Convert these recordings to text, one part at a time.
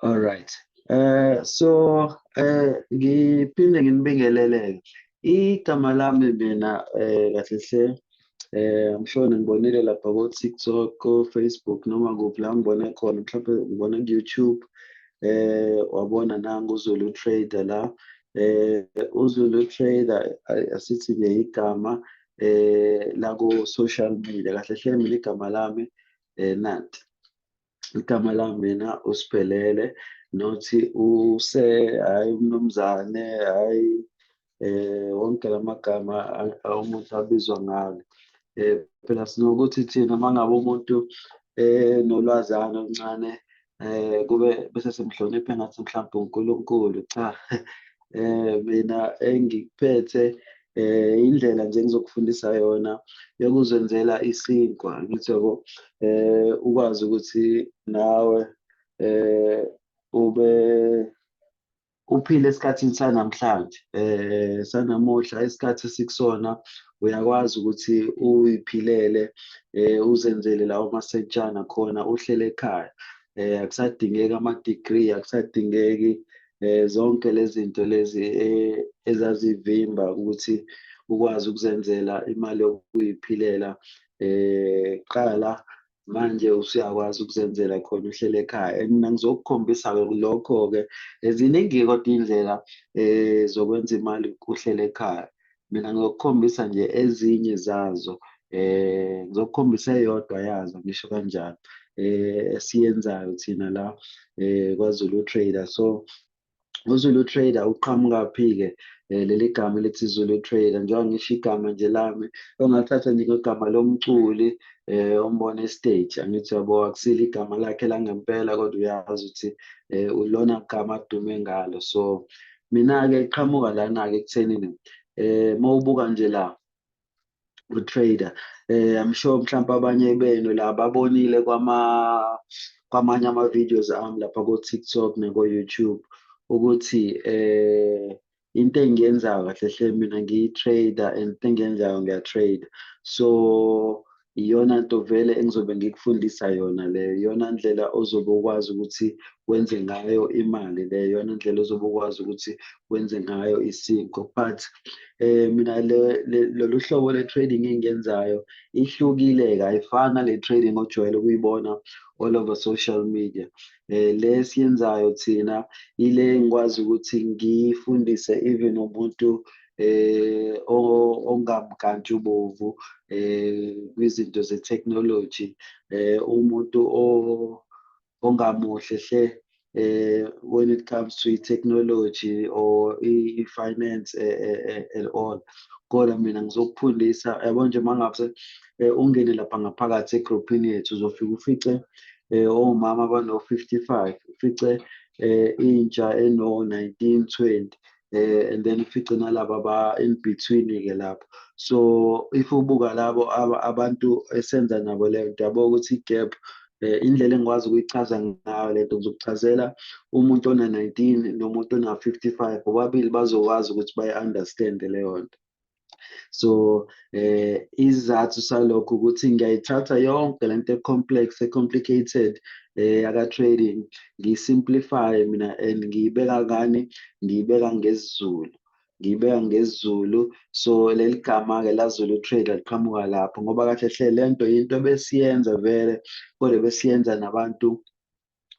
All right. So ngiphinde nginibingelele. Igama lami mina kahle hle, I'm sure ningibonile lapha ko TikTok, ko Facebook, noma kuphi la ngibone khona, mhlawumbe ngibone ku YouTube, wabona nangu uZulu Trader la. UZulu Trader, asithi nje igama la ku social media. Kahle hle mina igama lami, nanti igama lami mina, uSiphelele, nothi use, hayi umnumzane, hayi wonke lamagama umuntu abizwa ngalo. Phela sinokuthi thina mangabe umuntu nolwazana oluncane, kube bese simhlonipha engathi mhlawumbe uNkulunkulu. Cha, mina engikuphethe indlela nje engizokufundisa yona yokuzenzela isinkwa, ngithi yabo, ukwazi ukuthi nawe ube uphile esikhathini sanamhlanje, sanamuhla, isikhathi esikusona. Uyakwazi ukuthi uyiphilele, uzenzele lawo masentshana khona uhlele ekhaya. Akusadingeki ama-degree, akusadingeki zonke lezi zinto lezi ezazivimba ukuthi ukwazi ukuzenzela imali yokuyiphilela qala. Manje usuyakwazi ukuzenzela khona uhlele ekhaya, and mina ngizokukhombisa-ke lokho-ke. Ziningi kodwa iy'ndlela zokwenza imali uhlele ekhaya. Mina ngizokukhombisa nje ezinye zazo, ngizokukhombisa eyodwa yazo, ngisho kanjalo, esiyenzayo thina la kwaZulu Trader. So uZulu Trader uqhamukaphi-ke leli gama elithi Zulu Trader? Njengoba ngisho igama nje lami, ongathatha nje ngegama lomculi ombona e-stage, angithi yabo, akusilo igama lakhe langempela, kodwa uyazi ukuthi ulona gama adume ngalo. So mina-ke iqhamuka lana-ke ekuthenini, mawubuka nje la u-trader, I'm sure mhlawumbe abanye benu la babonile kwamanye ama-videos ami lapha ko-TikTok nako-YouTube ukuthi into engiyenzayo kahle hle mina ngiyi-trader, and into engiyenzayo ngiya-trade. So iyona nto vele engizobe ngikufundisa yona leyo, iyona ndlela ozobe ukwazi ukuthi wenze ngayo imali leyo, iyona ndlela ozobe ukwazi ukuthi wenze ngayo isinkwa. But mina lolu hlobo le-trading engiyenzayo ihlukile-ke, ayifani nale trading ojwayele ukuyibona all over social media. Le esiyenzayo thina ile engikwazi ukuthi ngiyifundise even umuntu ongamkantshubovu kwizinto ze-technology, umuntu ongamuhle hle when it comes to i-technology or i-finance at all. Kodwa mina ngizokufundisa, yabo nje, uma ngabe ungene lapha ngaphakathi egruphini yethu, uzofika ufice omama abano-55, ufice intsha eno-19, 20, and then ufice nalaba aba in between-ke lapho. So if ubuka labo abantu esenza nabo leyo nto, yabo ukuthi i-gap, indlela engikwazi ukuyichaza ngayo lento, ngizokuchazela umuntu ona-19 nomuntu ona-55, bobabili bazokwazi ukuthi bayi-understand leyo nto. So isizathu salokho ukuthi ngiyayithatha yonke lento e-complex, e-complicated yaka-trading, ngiyi-simplify mina, and ngiyibeka ngani? Ngiyibeka ngesiZulu, ngiyibeka ngesiZulu. So leli gama-ke la Zulu Trader liqhamuka lapho, ngoba kahle hle lento into ebesiyenza vele, kodwa besiyenza nabantu,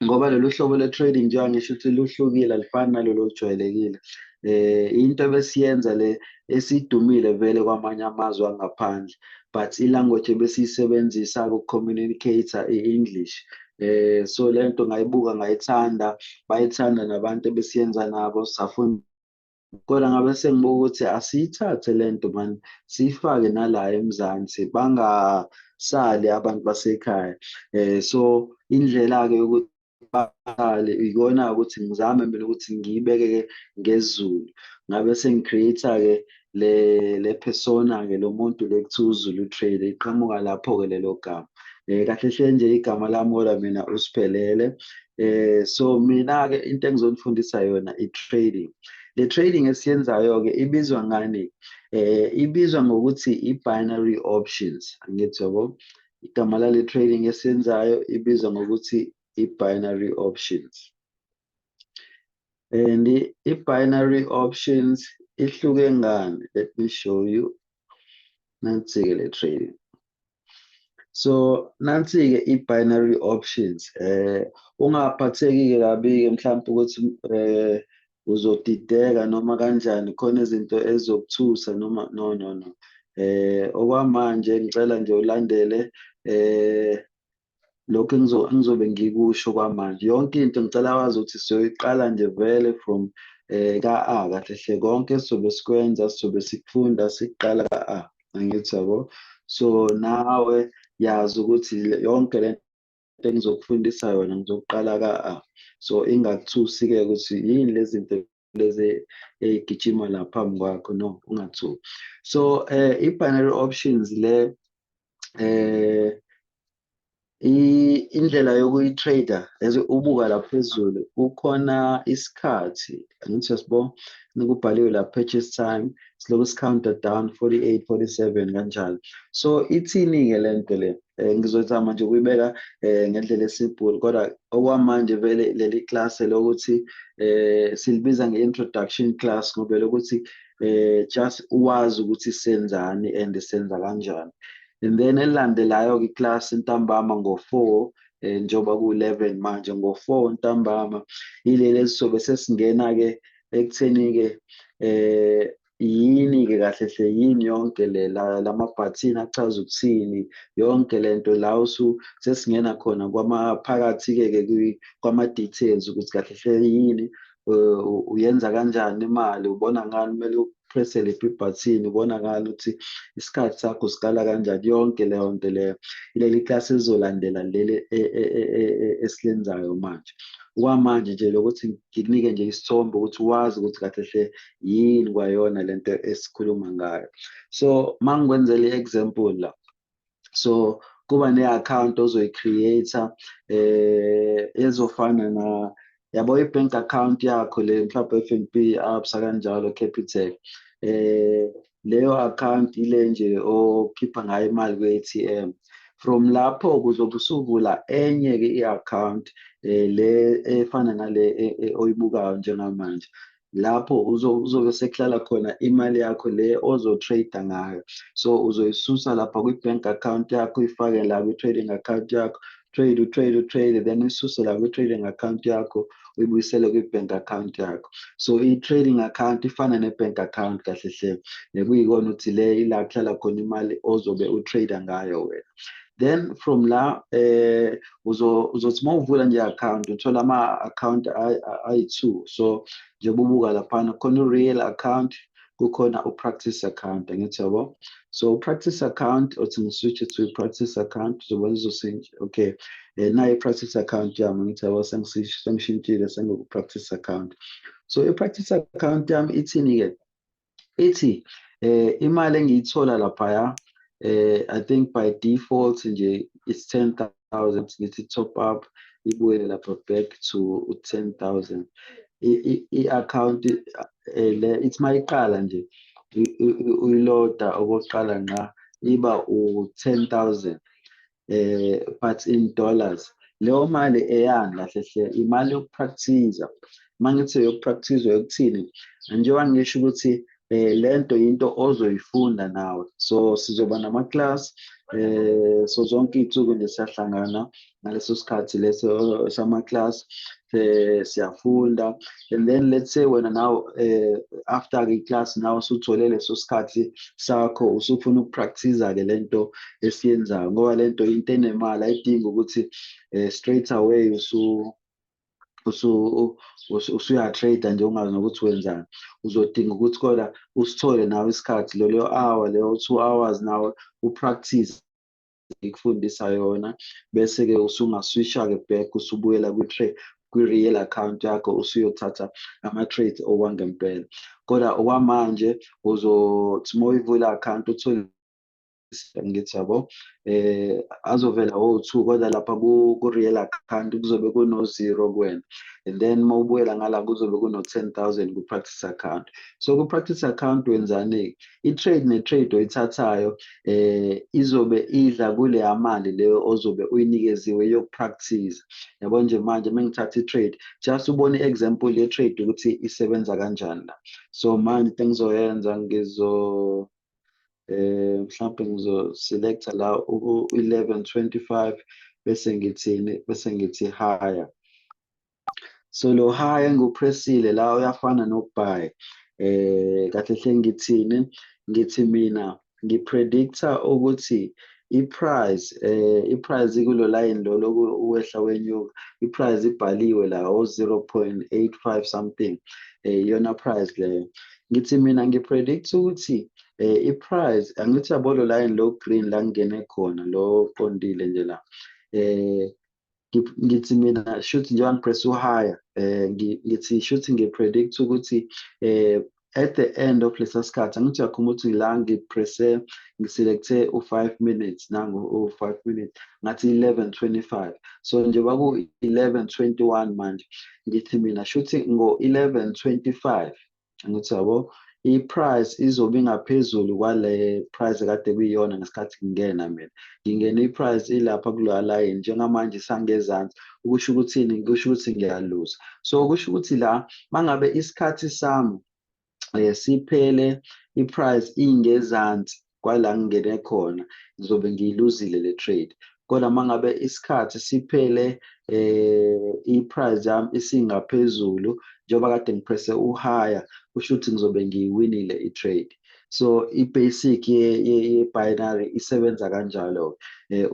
ngoba lolu hlobo le-trading, njengoba ngisho ukuthi luhlukile, alifani nalolu olujwayelekile. Into ebesiyenza le esidumile vele kwamanye amazwe angaphandle, but i-language ebesiyisebenzisa uku-communicate i-English. So lento ngayibuka ngayithanda, bayithanda nabantu ebesiyenza nabo, safunda. Kodwa ngabe sengibuka ukuthi asiyithathe lento mani, siyifake nala eMzansi, bangasali abantu basekhaya. So indlela-ke yokuthi basale ikona ukuthi ngizame mina ukuthi ngiyibeke-ke ngesiZulu. Ngabe sengi-create-a-ke le persona-ke, lo muntu le ekuthiwa uZulu Trader, iqhamuka lapho-ke lelo gama. Kahle hle nje igama lami kodwa mina uSiphelele. So mina-ke into engizonifundisa yona i-trading. Le trading esiyenzayo-ke ibizwa ngani? Ibizwa ngokuthi i-binary options, angithi yabo? Igama lale trading esiyenzayo ibizwa ngokuthi i-binary options. And i-binary options ihluke ngani? Let me show you. Nansi-ke le trading. So nansi-ke i-binary options. Ungaphatheki-ke kabi-ke mhlawumbe ukuthi uzodideka noma kanjani, khona izinto ezizokuthusa noma no, no, no. Okwamanje ngicela nje ulandele lokhu engizobe ngikusho kwamanje. Yonke into ngicela wazi ukuthi siyoyiqala nje vele from ka-A kahle hle. Konke sizobe sikwenza, sizobe sikufunda, sikuqala ka-A, angithi yabo? So nawe yazi ukuthi yonke le nto engizokufundisa yona ngizokuqala ka-A. So ingakuthusi-ke ukuthi yini lezi zinto lezi ey'gijima la phambi kwakho, no, ungathuki. So i-binary options le, indlela yokuyi-trade-a, as ubuka la phezulu kukhona isikhathi, angithi uyasibona, kubhaliwe la purchase time, silokhu si-counter down 48, 47 kanjalo. So ithini-ke le nto le? Ngizozama nje ukuyibeka ngendlela e-simple, kodwa okwamanje vele leli class lokuthi silibiza nge-introduction class ngoba lokuthi just uwazi ukuthi senzani and senza kanjani. And then elilandelayo-ke i-class ntambama ngo-4, njengoba ku-11 manje, ngo-4 ntambama ileli esizobe sesingena-ke ekutheni-ke yini-ke kahle hle, yini yonke le lamabhathini achaza ukuthini yonke lento la, usu sesingena khona kwamaphakathi-ke ke kwama-details ukuthi kahle hle yini, uyenza kanjani imali, ubona ngani kumele u-press-e liphi ibhathini, ubona ngani ukuthi isikhathi sakho sikala kanjani, yonke leyo nto leyo. Ileli klasi elizolandela leli esilenzayo manje. Okwamanje nje lokuthi ngikunike nje isithombe ukuthi wazi ukuthi kahle hle yini kwayona lento esikhuluma ngayo. So uma ngikwenzela i-example la, so kuba ne-account ozoyi-create-a ezofana na, yabo, i-bank account yakho le, mhlawumbe FNB, Absa kanjalo, Capitec. Leyo account ile nje okhipha ngayo imali kwi-ATM. From lapho kuzobe usuvula enye-ke i-account, le efana nale oyibukayo njengamanje. Lapho uzobe sekuhlala khona imali yakho le ozo-trade-a ngayo. So uzoyisusa lapha kwi-bank account yakho, uyifake la kwi-trading account yakho, trade, u-trade, u-trade, then uyisuse la kwi-trading account yakho, uyibuyisele kwi-bank account yakho. So i-trading account ifana ne-bank account kahle hle, nekuyikona ukuthi le ila kuhlala khona imali ozobe u-trade-a ngayo wena. Then from la uzothi uma uvula nje i-account, uthola ama-account ayi-two. So njengoba ubuka laphana, khona u-real account, kukhona u-practice account, angithi yabo? So u-practice account, othi ngi-switch to i-practice account, uzobona izosintsha. Okay, nayi i-practice account yami, angithi yabo? Sengishintshile, sengiku-practice account. So i-practice account yami ithini-ke? Ithi imali engiyithola laphaya, I think by default nje it's 10,000. Ngithi top up, ibuyele lapha back to 10,000. I-account le ithi mayiqala nje uyiloda okokuqala ngqa, iba u-10,000, but in dollars. Leyo mali eyani kahle hle? Imali yoku-practice. Uma ngithi yoku-practice, yokuthini? Njengoba ngisho ukuthi lento into ozoyifunda nawe, so sizoba nama-class, so zonke iy'nsuku nje siyahlangana ngaleso sikhathi leso sama-class, siyafunda. And then let's say wena now, after i-class, nawe usuthole leso sikhathi sakho, usufuna uku-practice-ke lento esiyenzayo, ngoba lento into enemali, ayidingi ukuthi straight away usu usuya-trade nje ungazi nokuthi wenzani. Uzodinga ukuthi kodwa usithole nawe isikhathi, leyo hour leyo, 2 hours, nawe u-practice ikufundisa yona, bese-ke usunga-switch-a-ke back, usubuyela kwi-real account yakho, usuyothatha ama-trades okwangempela. Kodwa okwamanje uzothi uma uyivula i-account uthole Ngithi yabo, azovela wo-two, kodwa lapha ku-real account kuzobe kuno-zero kuwena, and then uma ubuyela ngala kuzobe kuno-10,000 ku-practice account. So ku-practice account wenzani? I-trade ne-trade oyithathayo izobe idla kuleya mali leyo ozobe uyinikeziwe yoku-practice, yabo. Nje manje uma ngithatha i-trade, just ubone i-example ye-trade ukuthi isebenza kanjani la. So manje into engizoyenza, ngizo mhlawumbe ngizo-selecta la u-11:25, bese ngithini? Bese ngithi higher. So lo high engiwu-pressile la uyafana no-buy. Kahle hle ngithini? Ngithi mina ngi-predicta ukuthi i-price ikulo line lo loku uwehla wenyuka. I-price ibhaliwe la o-0.85 something, iyona price leyo. Ngithi mina ngi-predict ukuthi i-price, angithi yabo, lo line lo green la ngingene khona, lo qondile nje la, ngithi mina shuthi njengoba ngi-press u-higher, ngithi shuthi ngi-predict ukuthi at the end of lesa sikhathi, angithi uyakhumbula ukuthi la ngi-presse, ngi-selecte u-5 minutes, nangu u-5 minutes, ngathi 11:25. So njengoba ku-11:21 manje, ngithi mina shuthi ngo-11:25, angithi yabo, i-price izobe ingaphezulu kwale price ekade kuyiyona ngesikhathi ngingena mina. Ngingena i-price ilapha kuloya line, njengamanje isangezansi. Ukusho ukuthini? Kusho ukuthi ngiyaluza. So kusho ukuthi la mangabe isikhathi sami siphele i-price ingezansi kwala ngingene khona, ngizobe ngiyiluzile le trade. Kodwa mangabe isikhathi siphele i-price yami isingaphezulu njengoba kade ngi-presse u-higher, kusho ukuthi ngizobe ngiyiwinile i-trade. So i-basic ye-binary isebenza kanjalo-ke.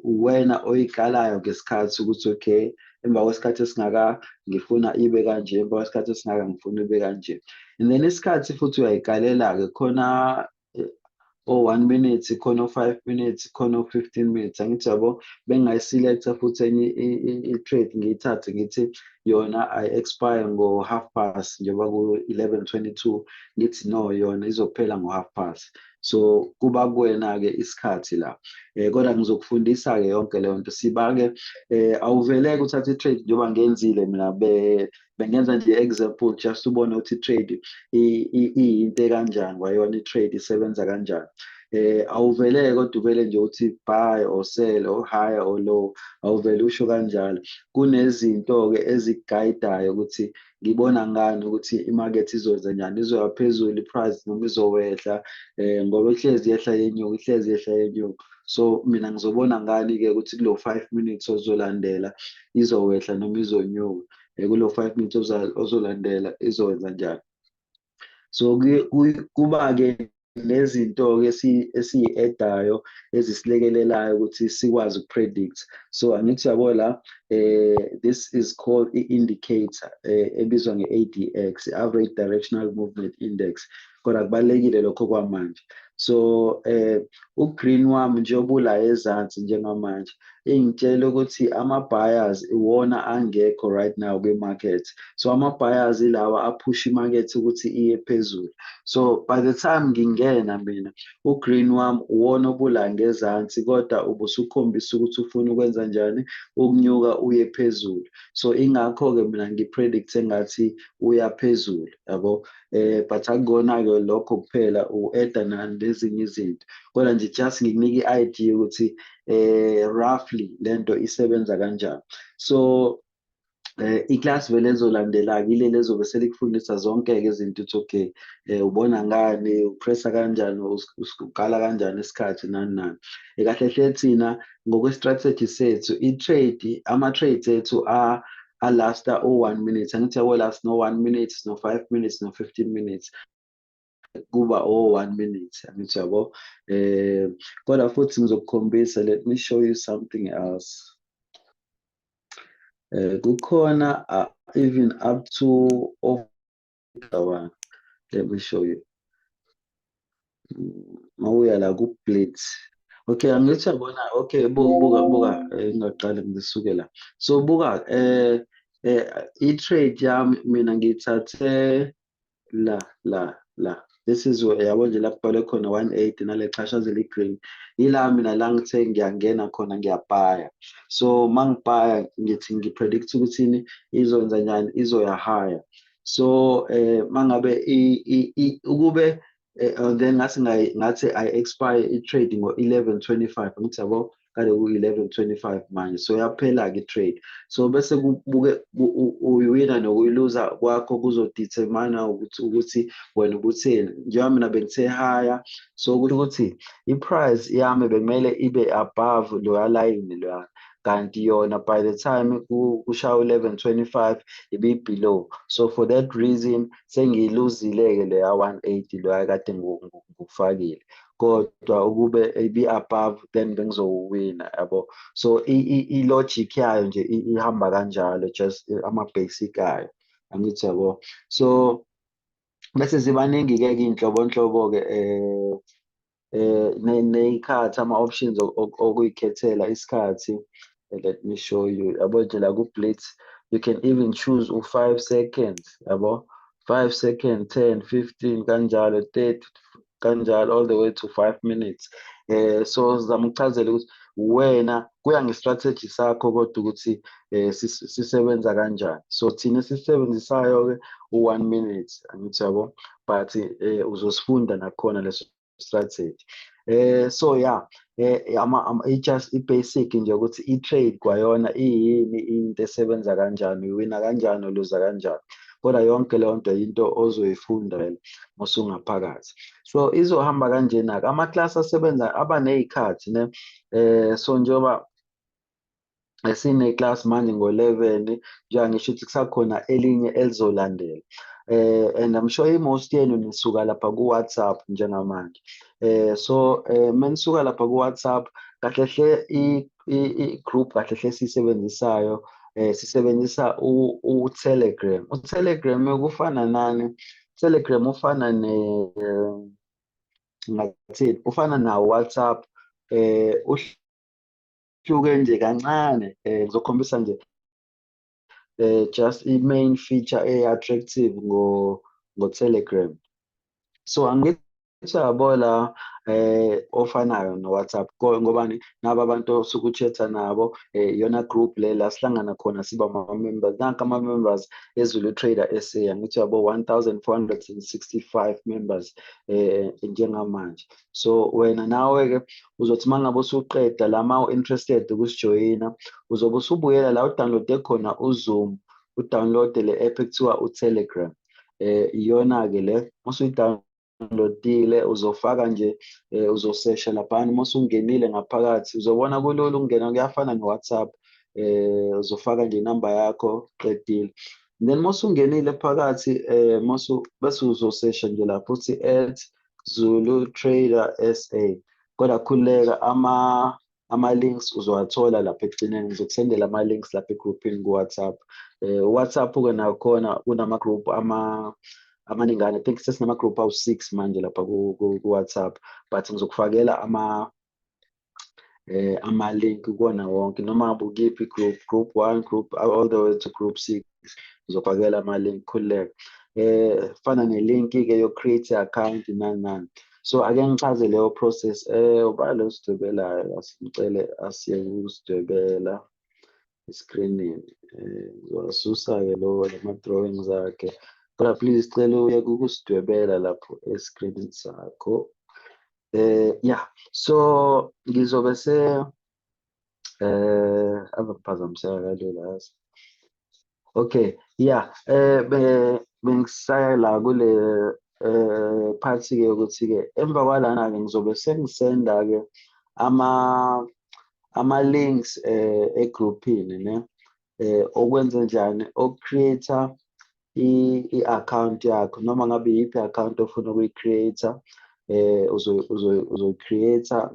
Uwena oyikalayo ngesikhathi ukuthi okay, emva kwesikhathi esingaka ngifuna ibe kanje, emva kwesikhathi esingaka ngifuna ibe kanje. And then isikhathi futhi uyayikalela-ke khona, o-1 minute khona, o-5 minutes khona, o-15 minutes, angithi yabo. Bengayi-selecta futhi enye i-trade, ngiyithathe, ngithi yona ayi-expire ngo-half past, njengoba ku-11:22, ngithi no, yona izophela ngo-half past. So kuba kuwena-ke isikhathi la, kodwa ngizokufundisa-ke yonke leyo nto. Siba-ke awuveleke uthathe i-trade njengoba ngenzile mina. Bengenza nje example, just ubone ukuthi i-trade iyinto ekanjani kwayona, i-trade isebenza kanjani. Awuveleke kodwa uvele nje uthi buy or sell or high or low, awuvele usho kanjalo. Kunezinto-ke eziku-guidayo ukuthi ngibona ngani ukuthi imakethe izoza njani, izoya phezulu i-price noma izowehla, ngoba ihlezi yehla yenyuka, ihlezi yehla yenyuka. So mina ngizobona ngani-ke ukuthi kulo 5 minutes ozolandela izowehla noma izonyuka, kulo 5 minutes ozolandela izowenza njani? So kuba-ke nezinto-ke esiyi-add-ayo ezisilekelelayo ukuthi sikwazi uku-predict. So angithi uyabo la, this is called i-indicator ebizwa nge-ADX, average directional movement index, kodwa kubalulekile lokho kwamanje. So u-green wami njengoba ula ezansi njengamanje, ingitshela ukuthi ama-buyers iwona angekho right now kwi-market. So ama-buyers ilawa aphusha imakethe ukuthi iye phezulu. So by the time ngingena mina, u-green wami uwona obula ngezansi, kodwa ubusukhombisa ukuthi ufuna ukwenza njani? Ukunyuka uye phezulu. So ingakho-ke mina ngi-predict engathi uya phezulu, yabo. But akukona-ke lokho kuphela, u-add-a nezinye izinto, kodwa nje just ngikunika i-idea ukuthi roughly lento isebenza kanjani. So iklasi vele ezolandela-ke ileli ezobe selikufundisa zonke-ke izinto ukuthi okay, ubona ngani, u-pressa kanjani, ukala kanjani isikhathi, nani nani. Kahle hle thina ngokwe-strategy sethu, i-trade, ama-trades ethu a-lasta o-1 minute, angithi yabo, la sino-1 minute, sino-5 minutes, no-15 minutes, kuba o-1 minute, angithi yabo. Kodwa futhi ngizokukhombisa, let me show you something else. Kukhona even up to one, let me show you. Mawuya la ku-blitz, okay, angithi yabona, okay, buka, buka, ngingaqale ngisuke la. So buka, i-trade yami mina ngiyithathe la la la. This is, yabo nje, la kubhalwe khona 180 nale chashaza eli-green, ila mina la ngithe ngiyangena khona, ngiyabhaya. So uma ngibhaya, ngithi ngi-predict ukuthini? Izokwenza njani? Izoya higher. So mangabe ukube then ngathi ngathi i-expire i-trade ngo-11:25, ngithi yabo, kade ku-11:25 manje, so yaphela-ke i-trade. So bese kubuke uyiwina nokuyiluza kwakho kuzo-determine ukuthi wena ubutheni. Njengoba mina bengithe higher, so kusho ukuthi i-price yami bekumele ibe above loya line loya, kanti yona by the time kushaya 11:25 ibi-below. So for that reason sengiyiluzile-ke leya 180 loya kade ngikufakile, kodwa ukube ibi-above, then bengizowina, yabo. So i-logic yayo nje ihamba kanjalo, just ama-basic ayo, angithi yabo. So bese zibaningi-ke iy'nhlobonhlobo-ke ney'khathi, ama-options okuyikhethela isikhathi. Let me show you, yabo nje la ku-Blitz you can even choose u-5 seconds, yabo, 5 second, 10, 15, kanjalo, 30, kanjalo, all the way to 5 minutes. So sizama ukuchazela ukuthi wena kuya nge-strategy sakho, kodwa ukuthi sisebenza kanjani. So thina esisebenzisayo-ke u-1 minute, angithi yabo, but uzosifunda nakhona leso strategy. So yeah, just i-basic nje ukuthi i-trade kwayona iyini, into esebenza kanjani, uwina kanjani, uluza kanjani, kodwa yonke leyo nto into ozoyifunda vele musungaphakathi. So izohamba kanjena-ke amaklasi asebenza aba ney'khathi ne. So njengoba sine-class manje ngo-11, njengoba ngisho ukuthi kusakhona elinye elizolandela, and I'm sure i-most yenu nisuka lapha ku-WhatsApp njengamanje. So menisuka lapha ku-WhatsApp, kahle hle i-group kahle hle esiyisebenzisayo, sisebenzisa u-Telegram. U-Telegram kufana nani? Telegram ufana ne, ngathini, ufana nawo WhatsApp, uhluke nje kancane. Ngizokhombisa nje just i-main feature e-attractive ngo-Telegram. So angithi uyabo la, ofanayo no-WhatsApp, ngobani naba abantu osuke u-chat-a nabo, iyona group le la sihlangana khona, siba ama-members. Nanka ama-members eZulu Trader SA, angithi uyabo, 1465 members njengamanje. So wena nawe-ke uzothi uma ngabe usuqeda la, ma u-interested ukusijoyina, uzobe usubuyela la u-download-e khona uZoom, u-download le app ekuthiwa u-Telegram. Iyona-ke le usuyi-download-ile, uzofaka nje, uzosesha laphana. Uma usungenile ngaphakathi, uzobona kulula ukungena, kuyafana no-WhatsApp. Uzofaka nje inamba yakho, qedile. Then uma usungenile phakathi, bese uzosesha nje lapho uthi @ZuluTraderSA. Kodwa khululeka, ama-links uzowathola lapha ekugcineni, ngizokusendela ama-links lapha egruphini ku-WhatsApp. WhatsApp-ke nakhona kunama-group amaningana. I think sesinama-group awu-6 manje lapha ku-WhatsApp, but ngizokufakela ama-link kuwona wonke, noma ngabe ukiphi i-group, group one, group all the way to group six, ngizokufakela ama-link, khululeka. Fana ne-link-ke yo-create i-account, nani nani. So ake ngichaze leyo process. Uba lo sidwebelayo, asimcele asiye ukusidwebela eskrinini. Ngizowasusa-ke lo lama-drawings akhe, kodwa please cela uyeke ukusidwebela lapho eskrinini sakho. Yeah, so ngizobe se ave ngiphazamiseka kalula, yazi. Okay, yeah, bengisaya la kule part-ke ukuthi-ke emva kwalana-ke ngizobe sengisenda-ke ama-links egruphini ne, okwenze njani, oku-create-a i-account yakho, noma ngabe iyiphi i-account ofuna ukuyi-create-a, uzoyi-create-a,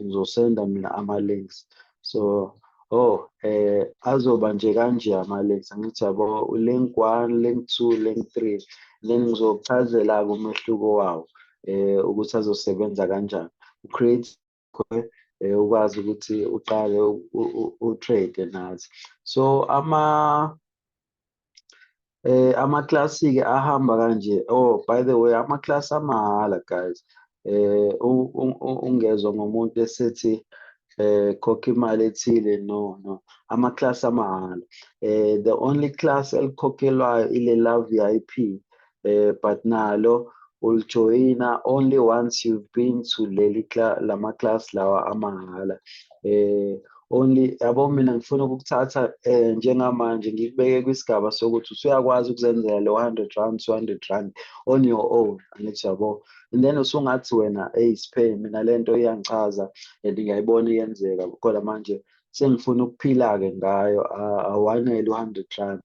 ngizosenda mina ama-links. So oh, azoba nje kanje ama-links, angithi yabo, link one, link two, link three. Then ngizokuchazela-ke umehluko wawo, ukuthi azosebenza kanjani, u-create ukwazi ukuthi uqale u-trade nathi. So ama Amaklasi-ke ahamba kanje. Oh, by the way, amaklasi amahhala, guys. Ungezwa ngomuntu esethi khokha imali ethile. No, no, amaklasi amahhala. The only class elikhokhelwayo ile la VIP, but nalo ulijoyina only once you've been to leli lama class lawa amahhala. Only yabo, mina ngifuna ukukuthatha njengamanje ngikubeke kwisigaba sokuthi usuyakwazi ukuzenzela lo R100, R200 on your own, angithi yabo? And then usungathi wena, "Hey Siphe, mina lento iyangichaza and ngiyayibona iyenzeka, kodwa manje sengifuna ukuphila-ke ngayo, awanele u-R100,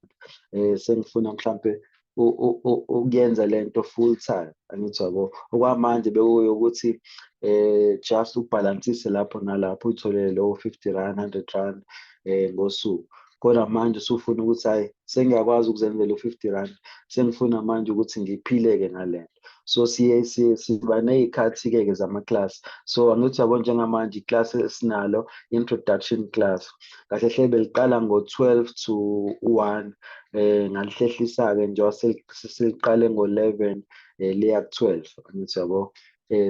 sengifuna mhlampe ukuyenza lento full time," angithi yabo? Okwamanje bekuyokuthi just ubhalansise lapho nalapho, uyitholele lowo R50, R100 ngosuku, kodwa manje usufuna ukuthi, "Hayi, sengiyakwazi ukuzenzela u-R50, sengifuna manje ukuthi ngiphile-ke ngale nto." So siye siba ney'khathi-ke ke zamaklasi. So angithi yabo, njengamanje iklasi esinalo, introduction class, kahle hle beliqala ngo-12 to 1, ngalihlehlisa-ke njengoba seliqale ngo-11, liya ku-12, angithi yabo?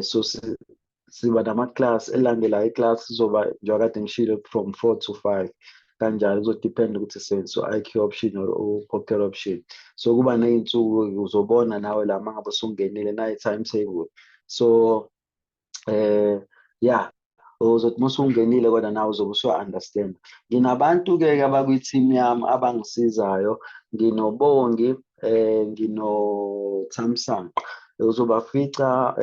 So siba namaklasi elandelayo. Iklasi izoba njengoba kade ngishilo, from 4 to 5 kanjalo, kuzodependa ukuthi sisebenzisa u-IQ Option or u-Pocket Option. So kuba ney'nsuku, uzobona nawe la uma ngabe usungenile, nayi timetable. So yeah, uzothi uma usungenile kodwa nawe uzobe usuya-understand. Nginabantu-ke abakwi-team yami abangisizayo. NginoBongi, ngino-Thamsanqa. Uzobafica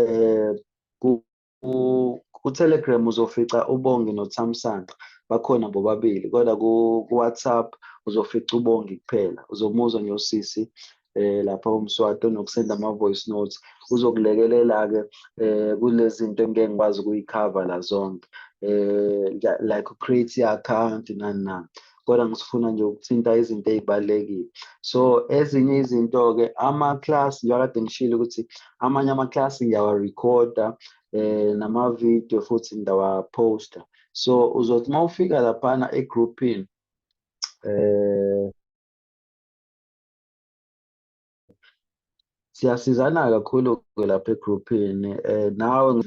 ku-Telegram, uzofica uBongi noThamsanqa, bakhona bobabili, kodwa ku-WhatsApp uzofica uBongi kuphela. Uzomuzwa ngosisi lapha uMswati onokusenda ama-voice notes, uzokulekelela-ke kulezi zinto engeke ngikwazi ukuyikhava la zonke, like create i-account, nani nani, kodwa ngisifuna nje ukuthinta izinto ey'balulekile. So ezinye izinto-ke, ama-class, njengoba kade ngishilo ukuthi amanye ama-class ngiyawa-recorda, nama-video futhi ngiyawa-posta. So uzothi uma ufika laphana egrupini, siyasizana kakhulu-ke lapha egrupini. Nawe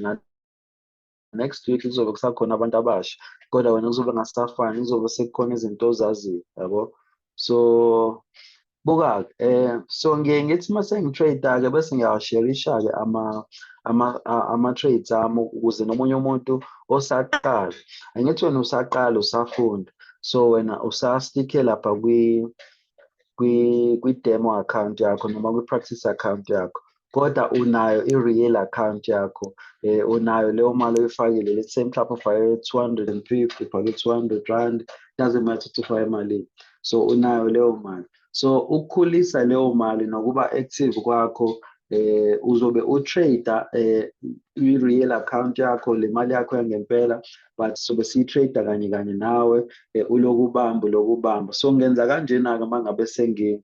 next week kuzobe kusakhona abantu abasha, kodwa wena kuzobe ngasafani, kuzobe sekukhona izinto ozaziyo, yabo? So buka-ke, so ngiye ngithi uma sengi-trade-a-ke bese ngiyawasherisha-ke ama-trades ami ukuze nomunye umuntu osaqala. Angithi wena usaqala, usafunda, so wena usastikhe lapha kwi-demo account yakho noma kwi-practice account yakho, kodwa unayo i-real account yakho, unayo leyo mali oyifakile. Let's say mhlawumbe ufake 250, ufake R200, doesn't matter ukuthi ufake malini. So unayo leyo mali. So ukukhulisa leyo mali nokuba active kwakho, uzobe utrade i-real account yakho, le mali yakho yangempela, but sobe siyi-trade kanye kanye nawe, uloku ubamba, uloku ubamba. So ngenza kanjena-ke uma ngabe sengenza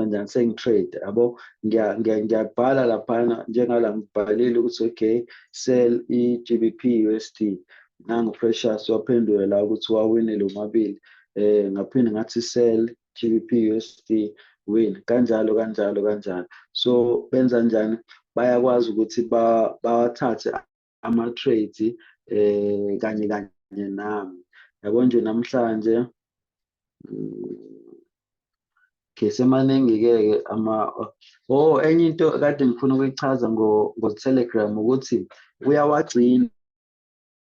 njani, sengi-trade, yabo, ngiyabhala laphana, njengala ngibhalile ukuthi, "Okay, sell i-GBP USD." Nangu Precious waphendula la ukuthi wawinile omabili. Ngaphinde ngathi, "Sell GBP USD, win," kanjalo kanjalo kanjalo. So benza njani? Bayakwazi ukuthi bawathathe ama-trades kanye kanye nami, yabo. Nje namhlanje, okay, semaningi-ke ke ama, oh, enye into kade ngifuna ukuyichaza ngo-Telegram ukuthi uyawagcina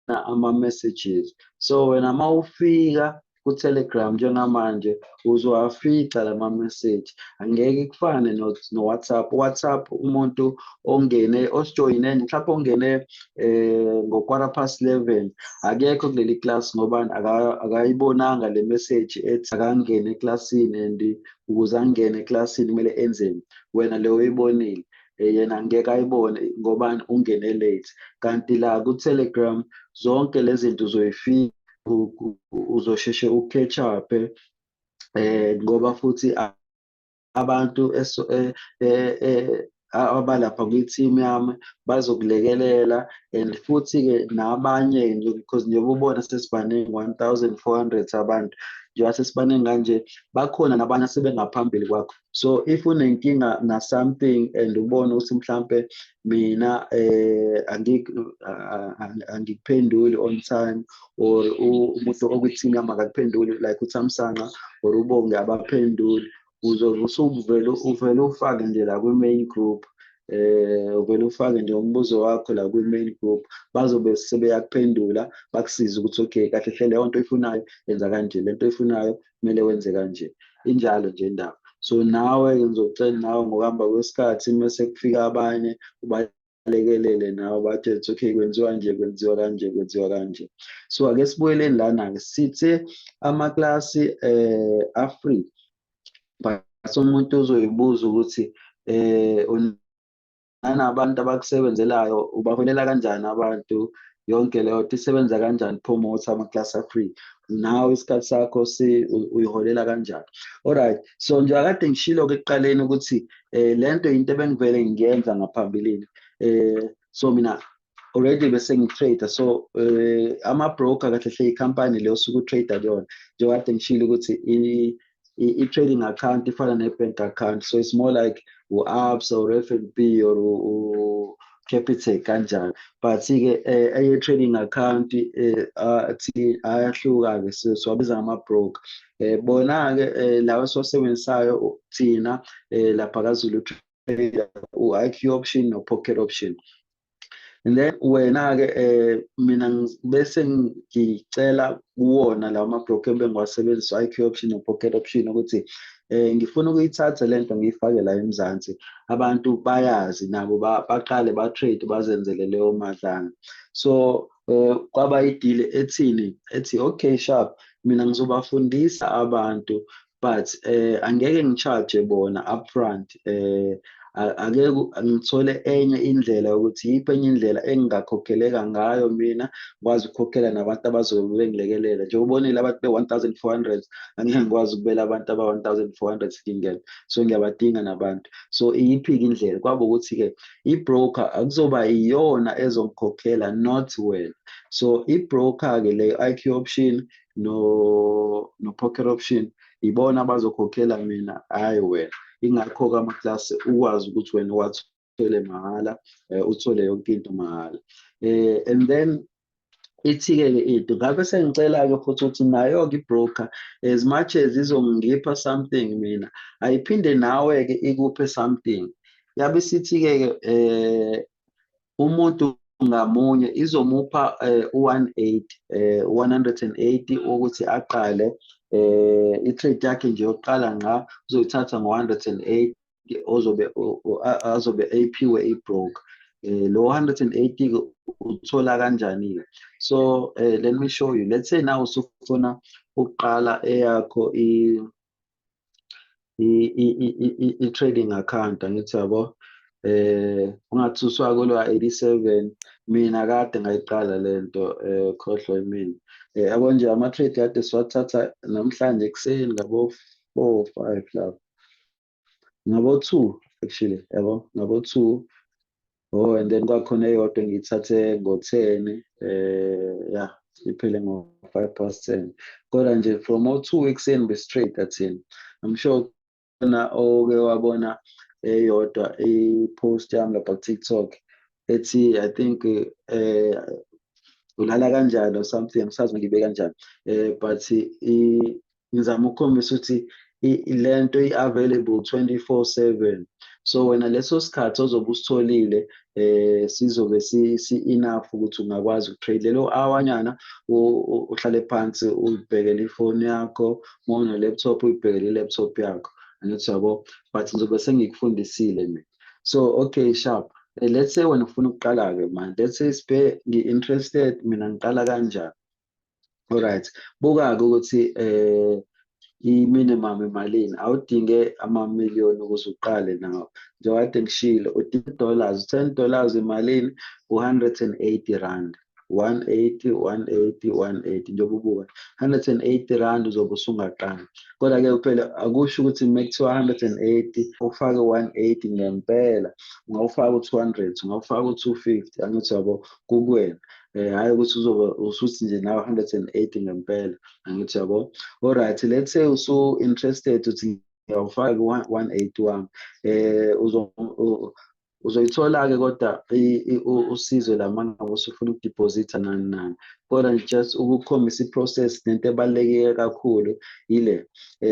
ama-messages. So wena uma ufika ku-Telegram njengamanje uzowafica lama-message, angeke kufane no-WhatsApp. WhatsApp, umuntu ongene, osijoyine mhlawumbe, ongene ngo-11:15, akekho kuleli class ngoba akayibonanga le message ethi akangene eklasini and ukuze angene eklasini kumele enzeni. Wena leyo uyibonile, yena angeke ayibone ngoba ungene late. Kanti la ku-Telegram zonke lezi zinto uzoyifika, uzosheshe u-catch up, ngoba futhi abantu Abalapha kwi-team yami bazokulekelela and futhi-ke nabanye nje, because njengoba ubona sesibaningi, 1400 abantu, njengoba sesibaningi kanje, bakhona nabanye asebengaphambili kwakho. So if unenkinga na-something and ubone ukuthi mhlampe mina angikuphenduli on time or umuntu okwi-team yami akakuphenduli, like uThamsanqa or uBonge abaphenduli, uzobe usuvele uvele ufake nje la kwi-main group, uvele ufake nje umbuzo wakho la kwi-main group, bazobe sebeyakuphendula, bakusize ukuthi okay, kahle hle leyo nto oyifunayo yenza kanje, lento oyifunayo kumele wenze kanje. Injalo nje indaba. So nawe-ke ngizocela nawe ngokuhamba kwesikhathi mese kufika abanye ubalekelele nawe, bathi okay, kwenziwa nje, kwenziwa kanje, kwenziwa kanje. So ake sibuyeleni lana-ke, sithe amaklasi a-free, but umuntu uzoyibuza ukuthi nanabantu abakusebenzelayo ubaholela kanjani abantu, yonke leyo nto isebenza kanjani, promote amaklasi a-free, nawe isikhathi sakho uyiholela kanjani? Alright, so nje akade ngishilo-ke ekuqaleni ukuthi le nto into ebengivele ngiyenza ngaphambilini. So mina already bese ngi-trade, so ama-broker kahle hle ikhampani leyo osuke u-trade kuyona, njengoba kade ngishilo ukuthi i-trading account ifana ne-bank account, so it's more like u-Absa or FNB or u-Capitec kanjalo. But-ke eye-trading account ayahluka-ke, siwabiza ngama-broker. Bona-ke lawa esiwasebenzisayo thina lapha kaZulu Trader, u-IQ Option no-Pocket Option. And then wena-ke mina bese ngicela kuwona lawa ma-broker ebengiwasebenzisa, u-IQ Option no-Pocket Option, ukuthi ngifuna ukuyithatha lento ngiyifake la eMzansi, abantu bayazi nabo baqale ba-trade, bazenzele leyo madlana. So kwaba i-deal ethini, ethi okay, sharp, mina ngizobafundisa abantu but angeke ngi-charge bona upfront. Ake ngithole enye indlela yokuthi yiphi enye indlela engingakhokheleka ngayo mina, ngikwazi ukukhokhela nabantu abazobe bengilekelela. Njengoba ubonile abantu be-1400, angeke ngikwazi ukubela abantu aba-1400 ngingedwa, so ngiyabadinga nabantu. So iyiphi-ke indlela? Kwaba ukuthi-ke i-broker akuzoba iyona ezongikhokhela, not wena. So i-broker-ke leyo IQ Option no-Pocket Option ibona abazokhokhela mina, hhayi wena. Ingakho-ke amaklasi ukwazi ukuthi wena uwathole mahhala, uthole yonke into mahhala. And then ithi-ke ke into ngabe sengicela-ke futhi ukuthi nayo-ke i-broker, as much as izongipha something mina, ayiphinde nawe-ke ikuphe something. Yabe isithi-ke umuntu ngamunye izomupha u-180, 180 ukuthi aqale i-trade yakhe nje yokuqala ngqa, uzoyithatha ngo-180 ozobe azobe eyiphiwe i-broker. Lo 180 uthola kanjani-ke? So let me show you. Let's say now usufuna ukuqala eyakho i-trading account, angithi yabo, ungathuswa kulo 87, mina kade ngayiqala lento, khohlwa yimina. Yabo nje ama-trade kade siwathatha namhlanje ekuseni ngabo 4 5 lapho, ngabo 2 actually, yabo, ngabo 2. Oh, and then kwakhona eyodwa engiyithathe ngo-10, yeah, iphele ngo-10:05, kodwa nje from o-2 ekuseni besi-trade thina. I'm sure khona oke wabona eyodwa i-post yami lapha ku-TikTok ethi, I think, ulala kanjani or something, angisazi ngibe kanjani, but ngizama ukukhombisa ukuthi lento i-available 24/7. So wena leso sikhathi ozobe usitholile sizobe si-enough ukuthi ungakwazi uku-trade lelo hour-nyana, uhlale phansi uyibhekele ifoni yakho, uma une-laptop uyibhekele i-laptop yakho, angithi yabo, but ngizobe sengikufundisile mina. So okay, sharp. Let's say wena ufuna ukuqala-ke manje, let's say sibe ngi-interested mina, ngiqala kanjani? Alright, buka-ke ukuthi i-minimum imalini. Awudinge amamiliyoni ukuze uqale nawe. Njengoba kade ngishilo, udinga dollars, $10 imalini? U-R180. 180, 180, 180, njengoba ubuka R180 uzobe usungaqala. Kodwa-ke phela akusho ukuthi uma kuthiwa 180 ufake 180 ngempela, ungawufaka u-200, ungawufaka u-250, angithi yabo, kukuwena. Hhayi ukuthi uzobe usuthi nje nawe 180 ngempela, angithi yabo. Alright, let's say usu-interested uthi ngiyawufaka ku-180 wami, uzoyithola-ke kodwa usizo la uma ngabe usufuna ukudiphozitha nani nani. Kodwa nje just ukukhombisa i-process nento ebaluleke kakhulu ile,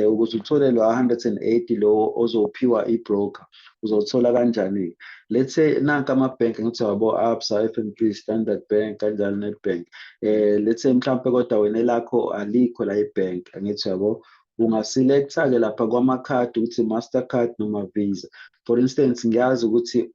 ukuze uthole lo 180 lo ozophiwa i-broker, uzowuthola kanjani-ke? Let's say nanka amabhenki, ngithi wabo Absa, FNB, Standard Bank, kanjalo Nedbank. Let's say mhlampe kodwa wena elakho alikho la ibhenki, angithi yabo, ungaselecta-ke lapha kwamakhadi ukuthi Mastercard noma Visa. For instance, ngiyazi ukuthi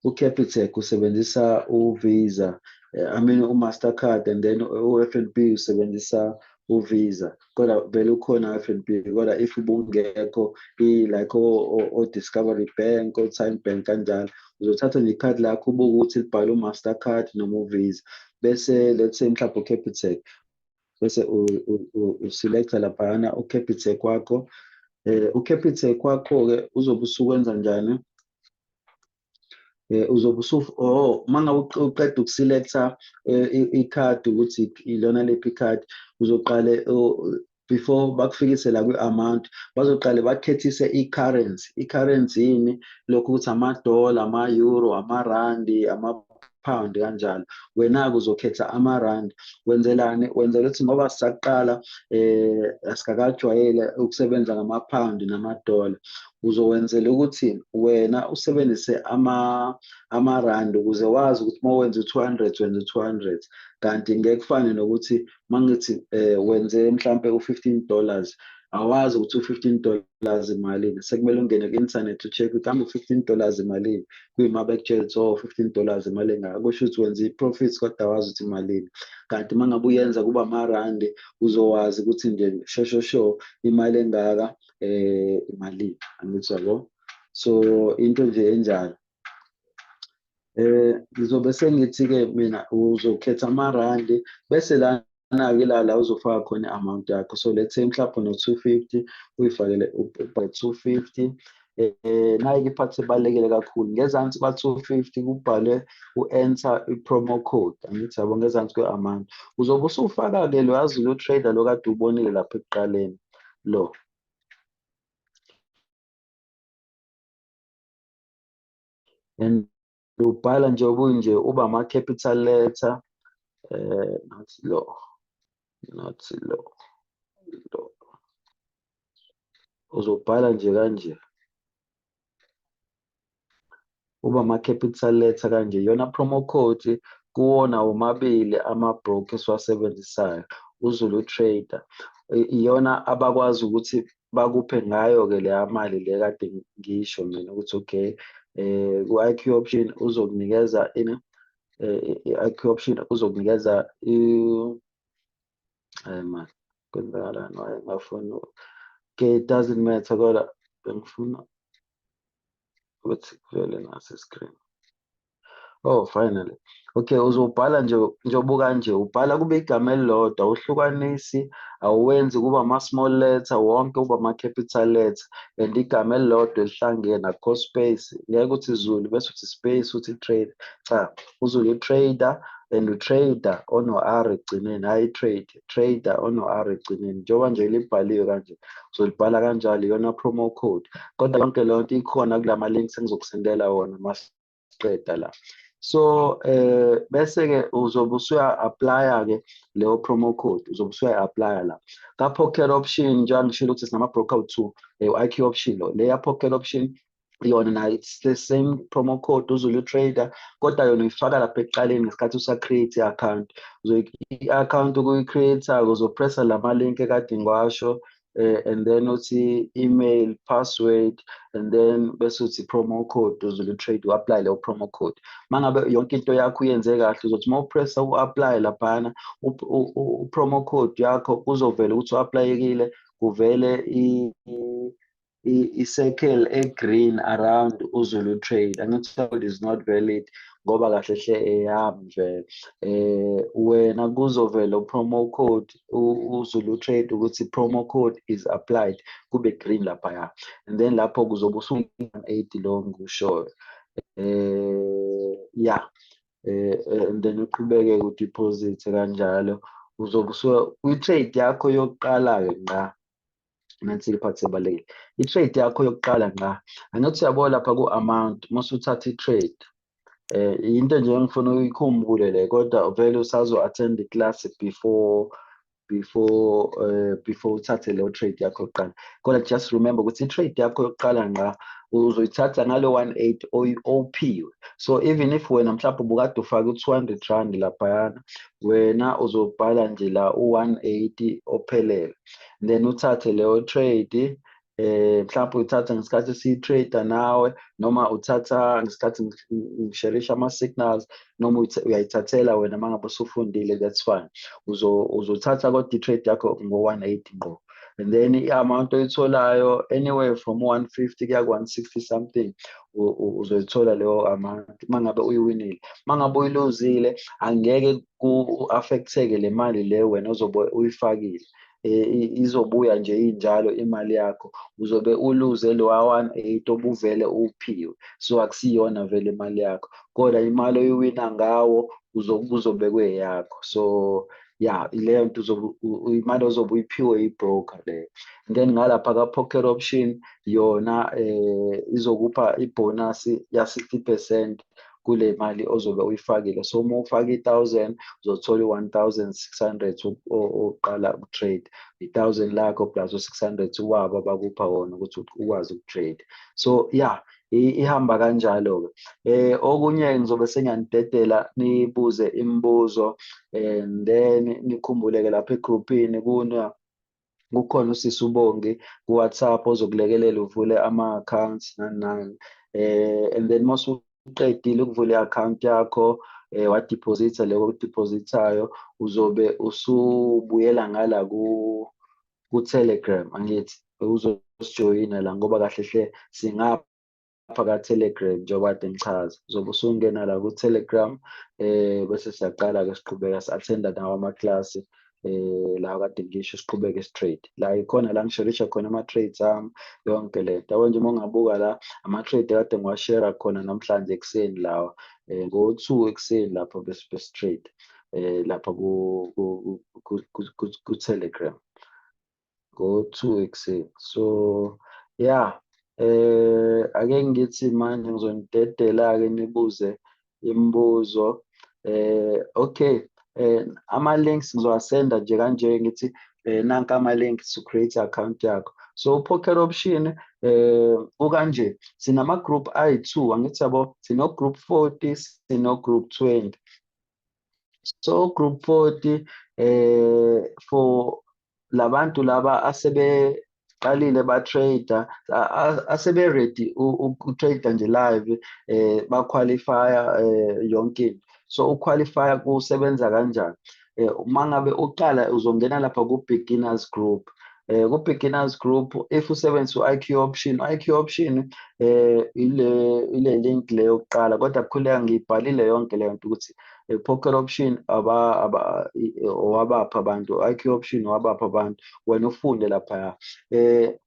uCapitec usebenzisa uVisa, I mean uMastercard, and then u-FNB usebenzisa uVisa, kodwa vele ukhona u-FNB. Kodwa if ubungekho like o-Discovery Bank, o-Tyme Bank kanjalo, uzothatha nje ikhadi lakho ubuke ukuthi libhalwe uMastercard noma uVisa, bese let's say mhlawumbe uCapitec, bese uselecta laphayana uCapitec wakho. UCapitec wakho-ke uzobe usukwenza njani? Uzobe oh, uma ngabe uqeda ukuselecta ikhadi ukuthi ilona liphi ikhadi, uzoqale before bakufikise la kwi-amount, bazoqale bakhethise i-currency. I-currency yini? Lokhu ukuthi ama-dollar, ama-euro, amarandi, ama-pound kanjalo. Wena-ke uzokhetha amarandi. Wenzelani? Wenzela ukuthi ngoba sisaqala asikakajwayele ukusebenza ngama-pound nama-dollar, uzowenzela ukuthi wena usebenzise amarandi ukuze wazi ukuthi uma wenza u-200 wenza u-200, kanti ngeke kufane nokuthi uma ngithi wenze mhlampe u-$15, awazi ukuthi u-$15 imalini, sekumele ungene ku-inthanethi u-check ukuthi kambe u-$15 imalini, kuyima bekutshela ukuthi oh $15 imali engaka, kusho ukuthi wenza i-profits kodwa awazi ukuthi imalini. Kanti uma ngabe uyenza kuba amarandi, uzowazi ukuthi nje sho sho sho imali engaka imalini, angithi yabo. So into nje enjalo. Ngizobe sengithi-ke mina uzokhetha amarandi, bese lana-ke la uzofaka khona i-amount yakho. So let's say mhlawumbe no-250, uyifakele ubhale 250. Nayi-ke iphathi ebalulekile kakhulu, ngezansi kwa-250 kubhalwe u-enter i-promo code, angithi yabo, ngezansi kwe-amount. Uzobe usufaka-ke lo Zulu Trader lo kade ubonile lapha ekuqaleni lo. And ubhala nje obunje uba ama-capital letter, not lo, not lo, lo. Uzobhala nje kanje, uba ama-capital letter kanje. Iyona promo code kuwona womabili ama-broker esiwasebenzisayo, uZulu Trader. Iyona abakwazi ukuthi bakuphe ngayo-ke leya mali le kade ngisho mina ukuthi okay, ku-IQ option uzokunikeza ini, i-IQ option uzokunikeza man, kwenzakalani? Why ngafuni? Okay, it doesn't matter, kodwa bengifuna ukuthi kuvele nase screen. Oh, finally. Okay, uzobhala nje njengoba kanje, ubhala kube igama elilodwa, awuhlukanisi, awuwenzi kuba ama-small letter, wonke kuba ama-capital letter, and igama elilodwa elihlangene, akukho space. Ngeke uthi Zulu bese uthi space uthi trade. Cha, uZulu Trader and utrader ono-R ekugcineni, hhayi trade, trader ono-R ekugcineni. Njengoba nje libhaliwe kanje, uzolibhala kanjalo, iyona promo code. Kodwa yonke leyo nto ikhona kulama links engizokusendela wona masiqeda la. So bese-ke uzobe usuya-apply-a-ke leyo promo code, uzobe usuya-apply-a la. Ka-pocket option, njengoba ngishilo ukuthi sinama-broker awu-two, u-IQ option lo, leya pocket option yona nayo it's the same promo code uZulu Trader, kodwa yona uyifaka lapha ekuqaleni ngesikhathi usa-create i-account. I-account ukuyi-create-a uzopressa lama-link ekade ngiwasho, and then uthi email, password, and then bese uthi promo code uZulu Trade, u-apply leyo promo code. Uma ngabe yonke into yakho uyenze kahle, uzothi uma upressa u-apply laphana, u-promo code yakho kuzovela ukuthi u-apply-ekile, kuvele I-circle e-green around uZulu Trade, angithi is not valid ngoba kahle hle eyami vele. Wena kuzovela promo code uZulu Trade ukuthi promo code is applied, kube green laphaya, and then lapho kuzobe usu-80 lo ngikushoyo. Yeah, and then uqhubeke ku-deposit kanjalo, uzobe usuka kwi-trade yakho yokuqala-ke ngqa. Nansi i-part ebalulekile, i-trade yakho yokuqala ngqa. Angithi uyabo lapha ku-amount, mase uthatha i-trade, into nje engifuna uyikhumbule le, kodwa vele usazo-attend i-class before uthathe leyo trade yakho yokuqala, kodwa just remember ukuthi i-trade yakho yokuqala ngqa uzoyithatha ngalo 180 ophiwe. So even if wena mhlawumbe ubukade ufake u-R200 laphayana, wena uzobhala nje la u-180 ophelele, then uthathe leyo trade. Mhlawumbe uthatha ngesikhathi siyi-trade nawe, noma uthatha ngesikhathi ngisherisha ama-signals, noma uyayithathela wena uma ngabe usufundile, that's fine. Uzothatha kodwa i-trade yakho ngo-180 ngqo, and then i-amount oyitholayo anywhere from 150 kuya ku-160 something uzoyithola leyo amount uma ngabe uyiwinile. Uma ngabe uyiluzile, angeke ku-affect-eke le mali le wena ozobe uyifakile, izobuya nje injalo imali yakho. Uzobe uluze lowa 180 obuvele uphiwe, so akusiyona vele imali yakho, kodwa imali oyiwina ngawo kuzobe kuyeyakho. So yeah, leyo nto uzobe imali ozobe uyiphiwe i-broker leyo. And then ngalapha ka-pocket option yona izokupha ibhonasi ya-60% kule mali ozobe uyifakile. So uma ufake i-1000, uzothola i-1600 oqala uku-trade, i-1000 lakho plus u-600 wabo abakupha wona ukuthi ukwazi uku-trade. So yeah, ihamba kanjalo-ke. Okunye ngizobe sengiyanidedela nibuze imibuzo, and then nikhumbule-ke lapha egrupini kuna kukhona usisi uBongi ku-WhatsApp ozokulekelela uvule ama-accounts nani nani. And then masuqedile ukuvula i-account yakho, wadephozitha loko okudephozithayo, uzobe usubuyela ngala ku-Telegram, angithi uzosijoyina la, ngoba kahle hle singapha ka-Telegram njengoba kade ngichaza. Uzobe usungena la ku-Telegram, bese siyaqala-ke siqhubeka si-attenda nawo amaklasi la kade ngisho, siqhubeke si-trade. La ikhona la ngisherisha khona ama-trades ami, yonke lento yabo nje. Uma ungabuka la ama-trade ekade ngiwashera khona namhlanje ekuseni lawa, ngo-2 ekuseni lapho besi-trade lapha ku-Telegram ngo-2 ekuseni. So yeah, ake ngithi manje ngizonidedela-ke nibuze imibuzo. Okay, ama-links ngizowasenda nje kanje, ngithi nanka ama-link to create i-account yakho. So pocket option kukanje, sinama-group ayi-2, angithi yabo, sino-group 40, sino-group 20. So group 40 for labantu laba asebeqalile ba-trade, asebe ready uku-trade nje live, ba-qualify yonke into. So uqualify kusebenza kanjani? Uma ngabe uqala, uzongena lapha ku-beginners group. Ku-beginners group, if usebenzisa u-IQ Option, IQ Option ile link le yokuqala, kodwa kukhuleka ngiyibhalile yonke leyo nto ukuthi pocket option aba aba owabapha abantu, IQ Option wabapha abantu, wena ufunde laphaya.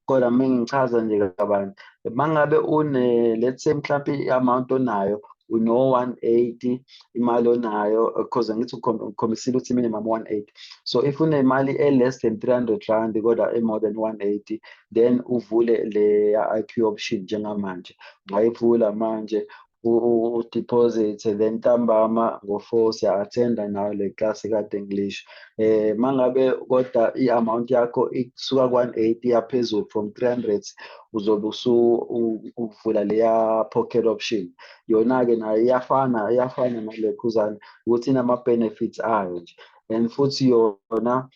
Kodwa mengichaza nje kabanzi, mangabe une, let's say mhlawumbe i-amount onayo uno-180 imali onayo, because angithi ukhombisile ukuthi minimum 180. So if unemali e-less than R300 kodwa e-more than 180, then uvule le IQ Option njengamanje. Ungayivula manje, udeposit, then ntambama ngo-4 siya-attenda nayo le class kade ngilisho. Mangabe kodwa i-amount yakho isuka ku-180 yaphezulu, from 300, uzobe uvula leya pocket option. Yona-ke nayo iyafana nale khuzana ukuthi inama-benefits ayo nje, and futhi yona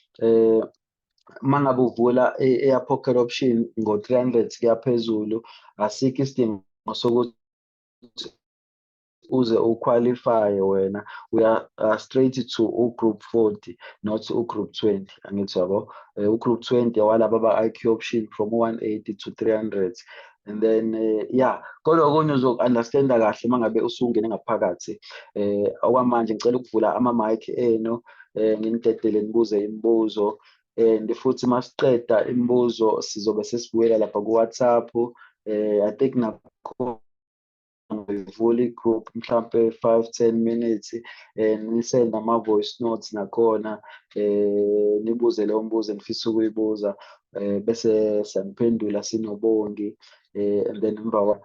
uma ngabe uvula eya pocket option ngo-300 kuya phezulu, asikho isidingo sokuthi uze uqualify wena, we are straight to u-group 40, not u-group 20, angithi yabo. U-group 20 awalaba aba-IQ option from 180 to 300, and then yeah, kodwa okunye uzoku-understanda kahle uma ngabe usungene ngaphakathi. Okwamanje ngicela ukuvula ama-mic enu, nginidedele nibuze imibuzo, and futhi masiqeda imibuzo sizobe sesibuyela lapha ku-WhatsApp. I think nakho ngivula i-group mhlampe 5 10 minutes, nisend ama-voice notes nakhona, nibuze leyo mbuzo enifisa ukuyibuza, bese siyaniphendula sinoBongi, and then emva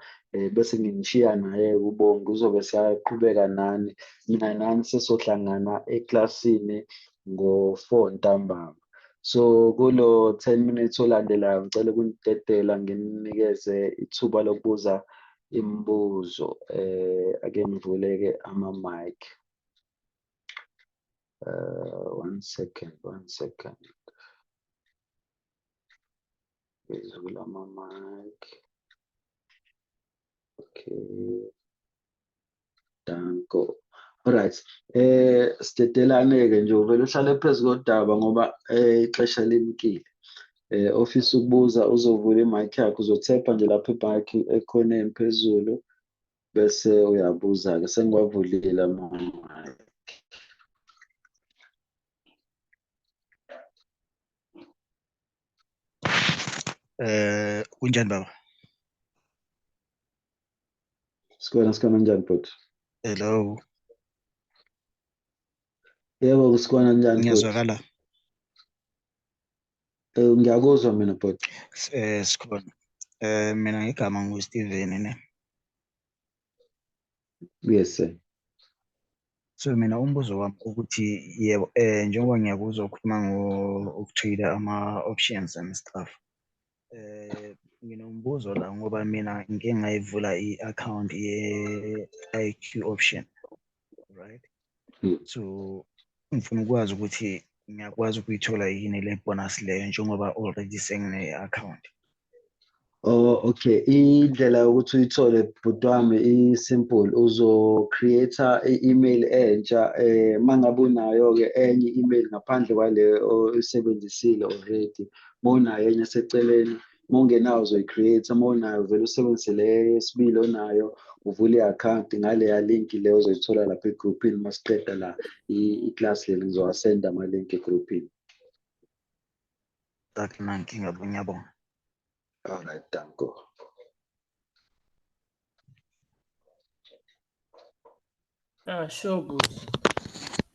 bese nginishiya naye uBongi, uzobe siyaqhubeka nani. Mina nani sesohlangana eklasini ngo-4 ntambama. So kulo 10 minutes olandelayo ngicela ukunidedela nginikeze ithuba lokubuza imibuzo. Ake ngivuleke ama-mic. One second, one second. Ngizula ama-mic. Okay. Danko. Alright. Sidedelane-ke nje, uvele uhlale phezu kodaba ngoba ixesha limkile. Ofisa ukubuza uzovula imic yakhe, uzothepha nje lapha imic ekhoneni phezulu bese uyabuza-ke. Sengiwavulile ama-mic. Kunjani baba? Sikhona, sikhona, njani bhuti? Hello. Yebo, sikhona, njani bhuti? Ngiyazwakala. Ngiyakuzwa mina bhuti. Sikhona. Mina igama ngu Steven ne. Yes sir. So mina umbuzo wami ukuthi yebo, njengoba ngiyakuzwa ukhuluma ngo-trade ama options and stuff. Nginombuzo la ngoba mina ngike ngayivula i-account ye-IQ option, right? So ngifuna ukwazi ukuthi ngiyakwazi ukuyithola yini le bonus leyo njengoba already sengine-account. Oh, okay. Indlela yokuthi uyithole bhuti wami i-simple, uzo-create i-email entsha, mangabe unayo-ke enye i-email ngaphandle kwale oyisebenzisile already. Mawunayo enye eseceleni, mawungenayo uzoyi-create, mawunayo vele usebenzise le yesibili onayo, uvule i-account ngaleya link le ozoyithola lapha egroupini. Masiqeda la i-class leli ngizowasenda ama-link egroupini. Akunankinga, ngiyabonga. Alright, danko. Sure, good.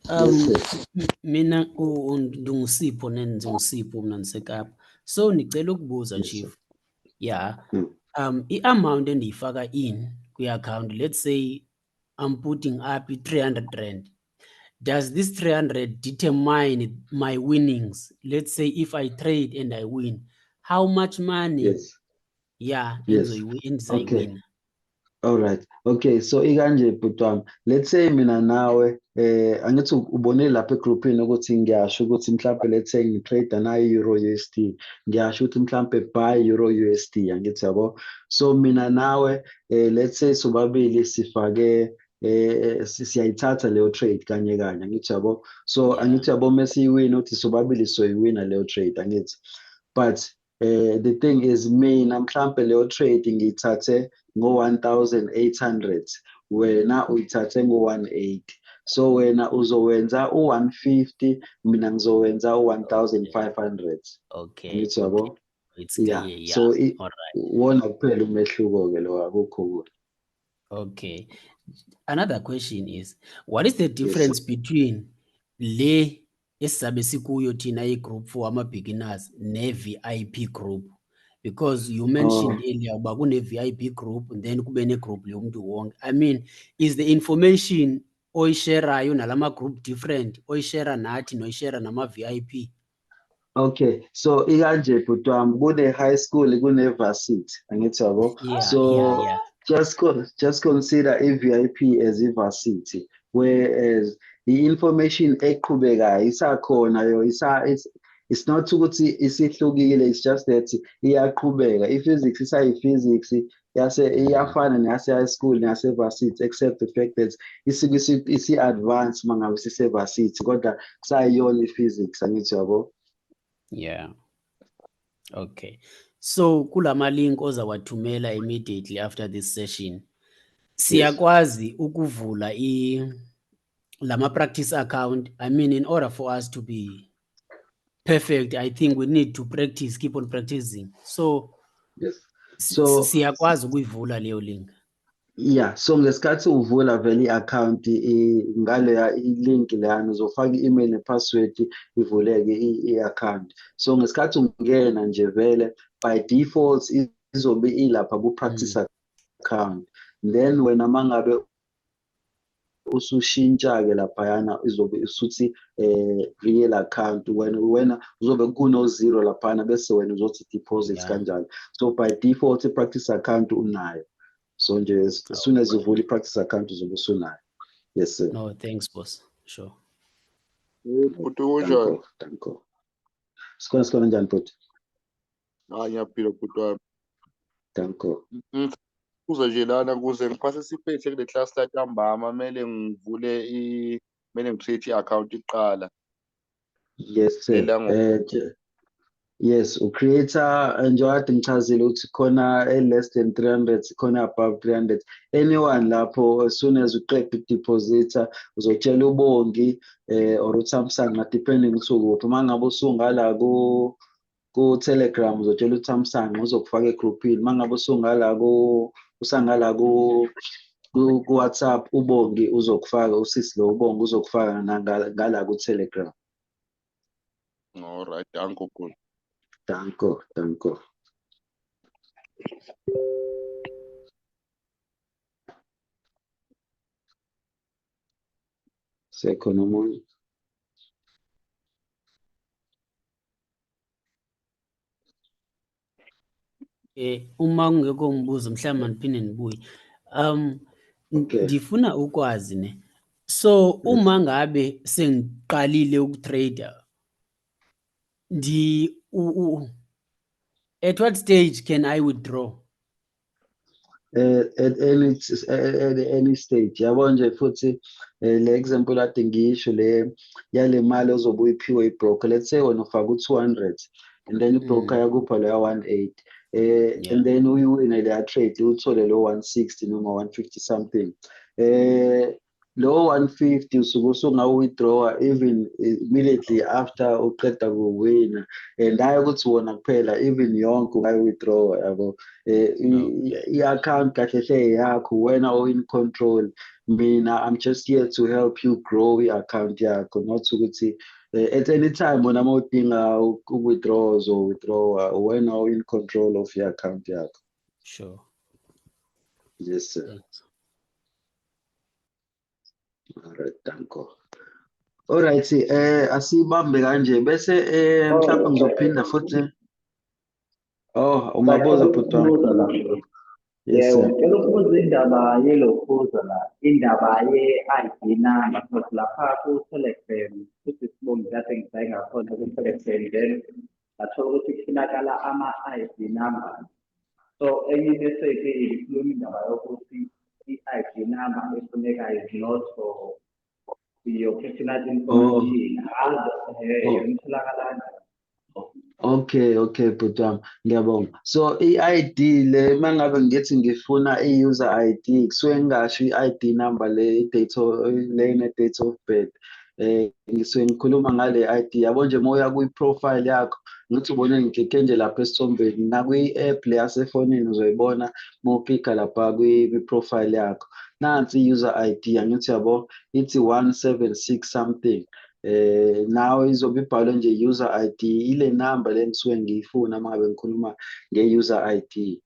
Yes, sir. Mina ndinguSipho, ndinguSipho mina ndiseKapa. So ndicela ukubuza, Yes, Chief. sir. Yeah. I-amount endiyifaka in kwi-account, let's say I'm putting up 300 rand. Does this 300 determine my winnings? Let's say if I trade and I win, how much money? Yes. Yeah, Yes. engizoyiwina. Okay. All right. Okay, so ikanje bhuti wami. Let's say mina nawe angithi ubonile lapha egroupini ukuthi ngiyasho ukuthi mhlambe let's say ngitrade na Euro USD. Ngiyasho ukuthi mhlambe buy Euro USD, angithi yabo. So mina nawe let's say sobabili sifake siyayithatha leyo trade kanye kanye, angithi yabo. So angithi yabo mesiyiwina uthi sobabili soyiwina leyo trade, angithi. But the thing is mina mhlambe leyo trade ngiyithathe ngo-1800, wena uyithathe ngo-180. So wena uzowenza u-150, mina ngizowenza u-1500. Okay. Angithi yabo? It's Yeah. clear, yeah. So All right. wona kuphela umehluko ke lo, akukho kuhle. Okay. Another question is, what is the Yes. difference between le esizabe sikuyo thina i-group for ama-beginners ne-VIP group? Because you mentioned earlier uba kune-VIP group and then kube ne-group yomntu wonke. I mean, is the information oyisherayo nalama group different, oyishera nathi noyishera nama-VIP? Okay, so ikanje bhuti wami, kune high school, kune varsity, angithi yabo? Yeah, So yeah. just consider i-VIP as i-varsity, whereas the information eqhubekayo isakhona yo, it's not ukuthi isihlukile, it's just that iyaqhubeka. I-physics isayi-physics, Yase iyafana neyase high school neyase varsity, except the fact that isuke isi-advance uma ngabe sise-varsity, kodwa kusayiyona i-physics, angithi yabo. Yeah. Okay. So kulama link ozawathumela immediately after this session, siyakwazi ukuvula i lama practice account. I mean, in order for us to be perfect, I think we need to practice, keep on practicing. So Yes. So siyakwazi ukuyivula leyo link. Yeah, so ngesikhathi uvula vele i-account ngaleya i-link leyana uzofaka i-email ne-password, ivuleke i-account. So ngesikhathi ungena nje vele by default izobe ilapha ku-practice account. Then wena mangabe usushintsha-ke laphayana izobe isuthi real account, wena uzobe kuno zero laphayana, bese wena uzothi deposit kanjalo. So by default i-practice account unayo. So nje as soon as uvula i-practice account uzobe usunayo. Yes sir. No, thanks boss. Sure. Bhuti, kunjani? Danko, danko. Sikhona njani bhuti? Hayi, ngiyaphila bhuti wami. Danko. Kuze nje lana kuze ngi-participate kule class lantambama, kumele ngivule i kumele ngi-create i-account iqala. Yes sir. Yes, u-create-a njengoba kade ngichazile ukuthi khona e-less than 300, khona above 300. Anyone lapho as soon as uqeda uku-deposit-a uzotshela uBongi or uThamsanqa, depending ukuthi ukuphi. Uma ngabe usungala ku Telegram uzotshela uThamsanqa, uzokufaka egroupini. Uma ngabe usungala ku usangala ku ku WhatsApp, uBongi uzokufaka, usisi lo uBongi uzokufaka ngala ku Telegram. All right, danko khulu. Danko, danko. Sekhona omunye? Uma kungekho umbuzo mhlawumbe ngiphinde nibuye. Okay. Ngifuna ukwazi ne. So uma ngabe sengiqalile uku-trader, at what stage can I withdraw? At any stage. Yabo nje futhi le example ade ngisho le yale mali ozobe uyiphiwe i-broker. Let's say wena ufaka u-200 and then i-broker yakupha leya 180. And then uyiwine leya trade uthole lo 160 noma 150 something. Lo 150 usuke usunga-withdraw even immediately after uqeda kuwina, and hayi ukuthi wona kuphela, even yonke ungayi-withdraw yabo. I-account kahle hle yakho, wena o in control. Mina I'm just here to help you grow i-account yakho, not ukuthi at any time wena uma udinga uku-withdraw uzo-withdraw, wena o in control of your account yakho. Sure. Yes sir. Thanks. All right, danko. All right, asibambe kanje bese mhlawumbe ngizophinda futhi. Oh, ungabuza bhuti wami. Yes sir. Yebo, ngicela ukubuza indaba yelokhuza la, indaba ye-ID number, because lapha ku-Telegram, futhi sibonge kade ngisaye ngakhona ku-Telegram, then ngathola ukuthi kufunakala ama-ID numbers. So enye message ikhuluma indaba yokuthi i-ID number efunekayo is not for your personal information. Itholakala kanjani? Okay, okay bhuti wami, ngiyabonga. So i-ID le, mangabe ngithi ngifuna i-user ID, kusuke ngingasho i-ID number le, i-date of, le ne-date of birth. Ngisuke ngikhuluma ngale ID. Yabo nje uma uya kwi-profile yakho, ngithi ubone ngiklikhe nje lapha esithombeni, nakwi-app le yasefonini uzoyibona uma uklikha lapha kwi-profile yakho. Nansi i-user ID, angithi yabo, ithi 176 something. Nawe izobe ibhalwe nje user ID, ile number le ngisuke ngiyifuna uma ngabe ngikhuluma nge-user ID.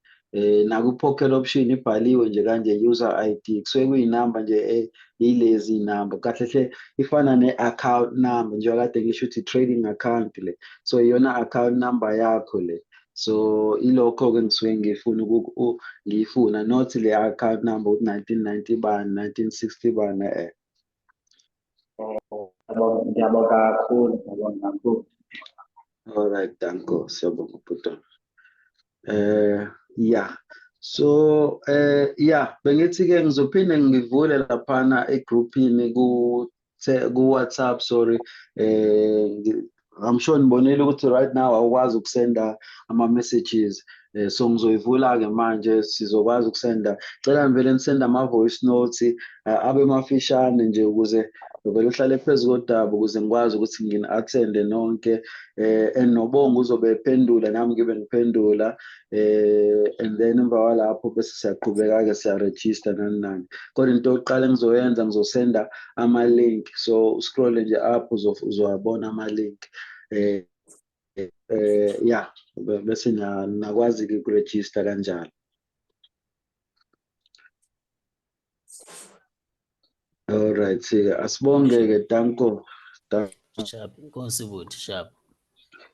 Naku-pocket option ibhaliwe nje kanje user ID, kusuke kuyinamba nje ilezi number, kahle hle ifana ne-account number njengoba kade ngisho ukuthi trading account le, so iyona account number yakho le. So ilokho-ke ngisuke ngifuna ngiyifuna, not le account number ukuthi 1990 bani, 1960 bani. Ngiyabonga kakhulu, ngiyabonga kakhulu. All right, danko, siyabonga bhuti. Yeah. So yeah, bengithi-ke ngizophinde ngivule laphana egroupini ku WhatsApp, sorry. I'm sure nibonile ukuthi right now awukwazi ukusenda ama-messages. So ngizoyivula-ke manje, sizokwazi ukusenda. Cela ngivele nisende ama-voice notes abe mafishane nje ukuze vele uhlale phezu kodaba, ukuze ngikwazi ukuthi ngini-attende nonke, and noBonga uzobe ephendula, nami ngibe ngiphendula, and then emva kwalapho bese siyaqhubeka-ke, siyarejista, nani nani. Kodwa into yokuqala engizoyenza, ngizosenda ama-link, so scroll nje up, uzowabona ama-link, yeah, bese nakwazi-ke ukurejista kanjalo. All right, asibonge-ke, danko. Sharp, inkosi buthi, sharp.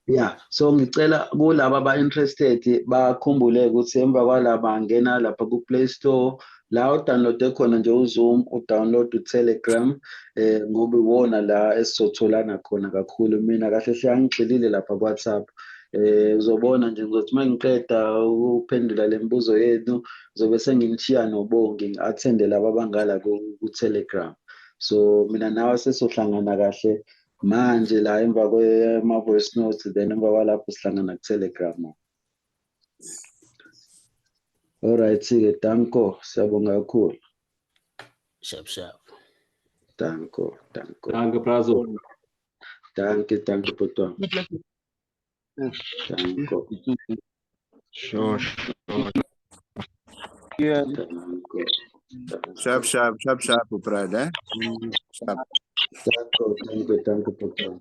Yeah, so ngicela kulaba aba-interested bakhumbule ukuthi emva kwalaba ngena lapha ku-Play Store la udownloade khona nje uZoom, udownload uTelegram, ngoba iwona la esizotholana khona kakhulu. Mina kahle hle angigxilile lapha ku-WhatsApp. Uzobona nje ngizothi uma ngiqeda ukuphendula le mibuzo yenu, ngizobe senginishiya noBongi, ngi-attende laba abangala ku-Telegram. So mina nawe sesizohlangana kahle manje la emva kwema-voice notes, then emva kwalapho sihlangana ku-Telegram. All right-ke, danko, siyabonga kakhulu. Sharp, sharp. Danko, danko. Danke, Brazo. Danke, danke, bhuti. Danko. Sure, sure. Yeah. Danko. Sharp, sharp, sharp, sharp, brother. Sharp. Danko, danko, danko, bhuti.